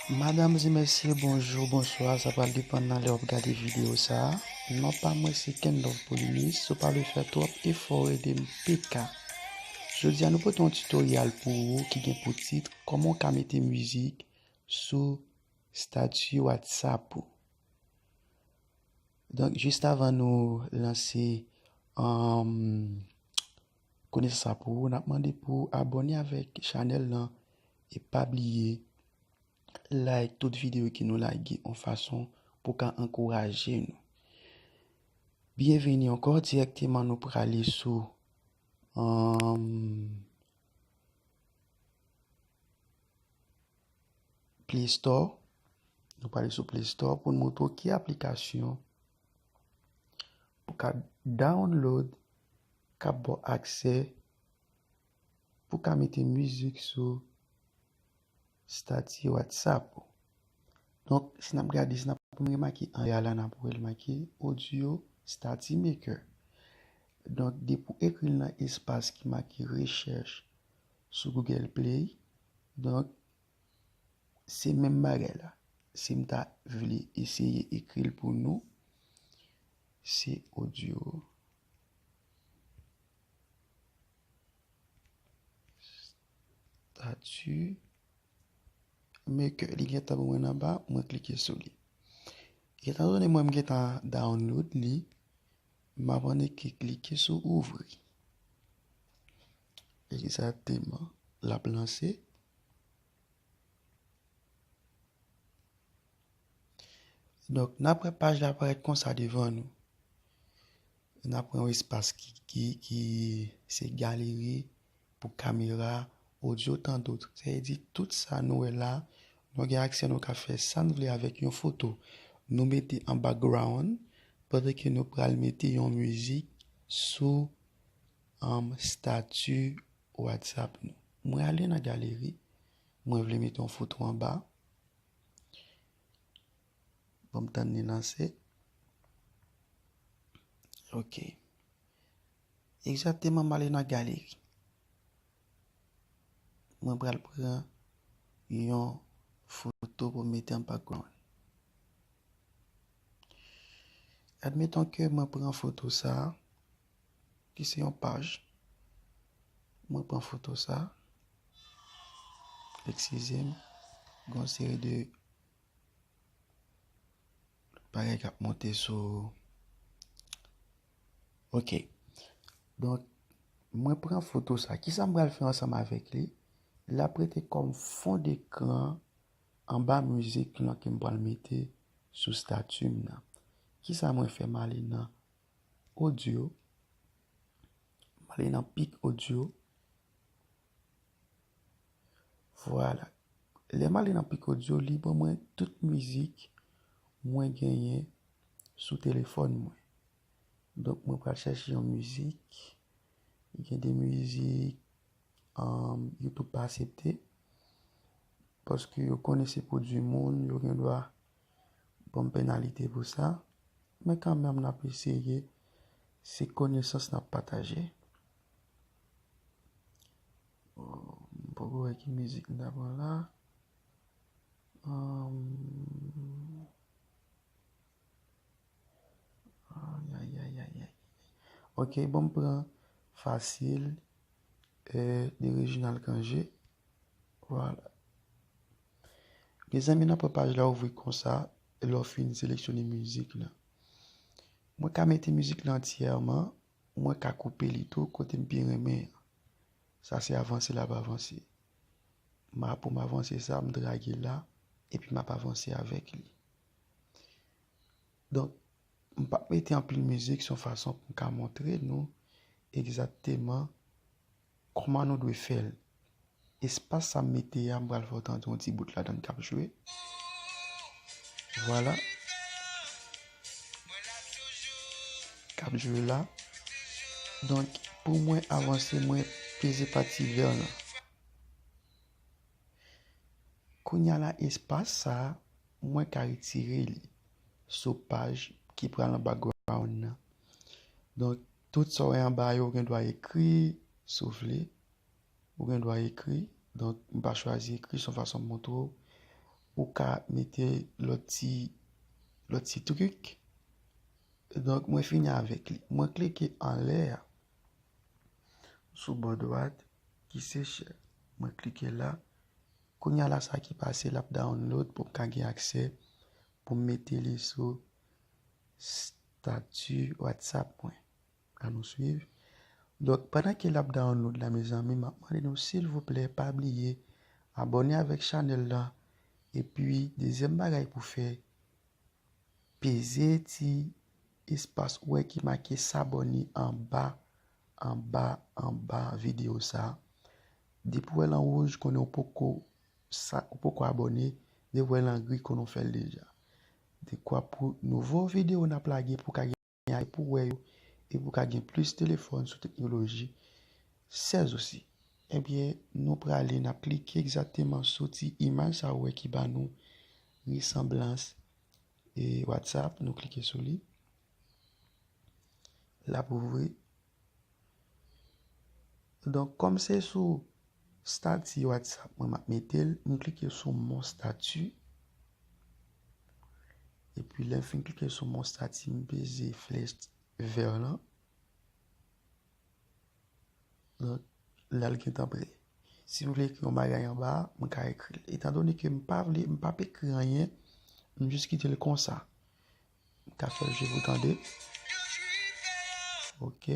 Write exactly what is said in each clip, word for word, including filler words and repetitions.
Madanm e mesye, bonjou, bonswa, sa pral depann nan lè w ap gade videyo sa a. Non pa mwen se Kenlove Polymis, si w pa vle fè twòp efò, rele m P K. Jodi a nou pote yon tutorial pou ou ki gen pou tit kòman w ka mete mizik sou stati WhatsApp ou. Donk, jis avan nou lanse, um, konesans sa pou ou, n ap mande pou w abòne avèk chanèl lan e pa bliye like tout videyo ke nou lage yon fason pou ka ankouraje nou. Byenveni ankò, dirèkteman nou prale sou, um, Play Store. Nou prale sou Play Store pou n montre w ki aplikasyon pou ka download, k ap ba w aksè pou ka mete mizik sou stati WhatsApp ou. Donk, si n ap gade, si n ap remake anlè a la, n ap wè l make Audio Stati Maker. Donk, depi w ekri l nan espas ki make rechèch sou Google Play, donk, se menm bagay la. Si m ta vle eseye ekri l pou nou, se Audio Stati Maker. Li gentan pou mwen anba, mwen klike sou li. Etan done mwen m gentan download li, m ap annik klike sou ouvri. Egzakteman, l ap lanse. Donk, n ap wè paj la parèt konsa devan nou. N ap pran yon espas ki, ki, ki se galeri pou kamera, odyo, tandout. Sa vle di, tout sa nou wè la, nou gen aksè, nou ka fè sa n vle avèk yon foto. Nou mete an background, pandan ke nou pral mete yon mizik sou, um, stati WhatsApp nou. Mwen ale nan galeri, mwen vle mete yon foto anba. Ban m tann li lanse. Ok. Egzakteman, m ale nan galeri. Mwen pral pran yon foto pou m mete an background. Admeton ke mwen pran foto sa a, ki se yon paj. Mwen pran foto sa a. Eskize m, gen yon seri de bagay k ap monte sou. Ok. Donk, mwen pran foto sa. Kisa m pral fè ansanm avèk li? L ap rete kòm fon dekran anba mizik lan ke m pral mete sou stati m nan. Kisa mwen fè? M ale nan odyo. M ale nan pik odyo. Vwala. Lè m ale nan pik odyo, li ban mwen tout mizik mwen genyen sou telefòn mwen. Donk, mwen pral chèche yon mizik. Gen de mizik, um, YouTube pa aksepte. Paske yo konnen se pwodui moun, yo gen dwa ban m penalite pou sa. Men kanmenm, n ap eseye. Se konesans n ap pataje. Oh, m poko wè ki mizik m ta pran la. Um, ay, ay, ay, ay, ay. Ok, bon, m pran Fasil, eh, de Reginald Cangé. Vwala. Mezanmi, n ap wè paj la ouvri konsa, lè w fin seleksyone mizik la. Mwen ka mete mizik la antyèman, mwen ka koupe li tou kote m pi renmen an. Sa se avanse l ap avanse. M a, pou m avanse sa, m drage la, epi m ap avanse avèk li. Donk, m p ap mete anpil mizik, se yon fason pou m ka montre nou egzakteman kòman nou dwe fè l. Espas sa m mete a, m pral fè w tande yon ti bout ladan l k ap jwe. Vwala. K ap jwe la. Donk, pou mwen avanse, mwen peze pati vè lan. Kounye a la, espas sa a, mwen ka retire li sou paj ki pral nan background nan. Donk, tout sa w wè anba yo, ou gen dwa ekri, si w vle. Ou gen dwa ekri. Donk, m pa chwazi ekri, se yon fason m montre w. ou ka mete lòt ti, lòt ti trik. Donk, mwen fini avèk li. Mwen klike anlè a, sou bò dwat, ki se share. Mwen klike la. Kounye a la, sa ki pase, l ap download pou m ka gen aksè, pou m mete li sou stati WhatsApp mwen. Ann nou swiv. Donk, pandan ke l ap download la, mezanmi, m ap mande nou, silvouplè, pa bliye abòne avèk chanèl la. Epi, dezyèm bagay pou fè, peze ti espas ou wè ki make s'abonner anba, anba, anba videyo sa. Depi w wè l an wouj, konnen w poko sa, ou poko abòne. Depi w wè l an gri, konnen w fè l deja. Dekwa pou nouvo videyo n ap lage pou w ka gen, pou w wè yo, e pou w ka gen plis telefòn sou teknoloji sèz osi. Ebyen, nou prale, n ap klike egzakteman sou ti imaj sa ou wè ki ba nou resanblans e WhatsApp, nou klike sou li. L ap ouvri. Donk, kòm se sou stati WhatsApp mwen m ap mete l, m klike sou mon stati. Epi, lè m fin klike sou mon stati, m peze flèch vè lan. Donk, la l gentan prè. Si m vle ekri yon bagay anba a, mwen ka ekri l. Etandone ke m pa vle, m p ap ekri anyen, m jis kite l konsa. M ka fè l jwe pou tande. Ok.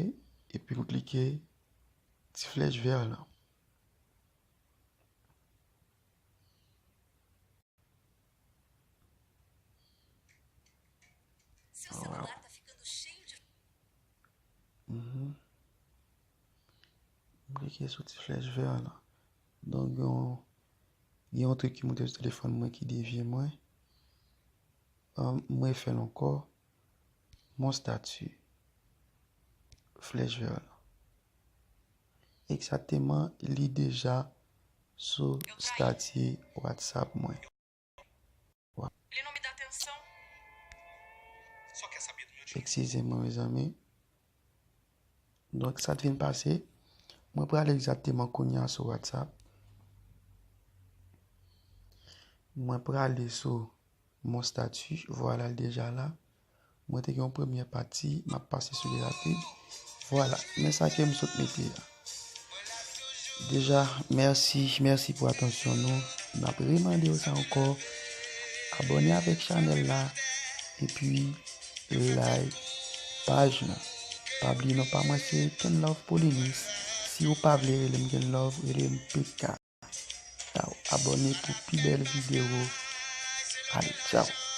Epi m klike ti flèch vè lan. Seu celular tá ficando cheio de. Mhm. M klike sou ti flèch vè lan. Donk, gen yon, gen yon trik ki monte sou telefòn mwen ki devye mwen. An, mwen fè l ankò. Mon stati. Flèch vè lan. Egzakteman, li deja sou stati WhatsApp mwen. Ele não me dá atenção. Eskize mwen, mezanmi. Donk, sa t vin pase. Mwen prale egzakteman kounye a sou WhatsApp. Mwen prale sou mon stati. Vwala, l deja la. Mwen te gen yon premyè pati, m ap pase sou li rapid. Vwala, men sa ke m sot mete a. Deja, mèsi, mèsi pou atansyon nou. N ap remande w sa ankò. Abòne avèk chanèl la, epi like paj lan. Pa bliye non pa mwen se Ken Love Polynice. Si w pa vle rele m Ken Love, rele m P K. Taw, abòne pou pi bèl videyo. Ale, tchaw.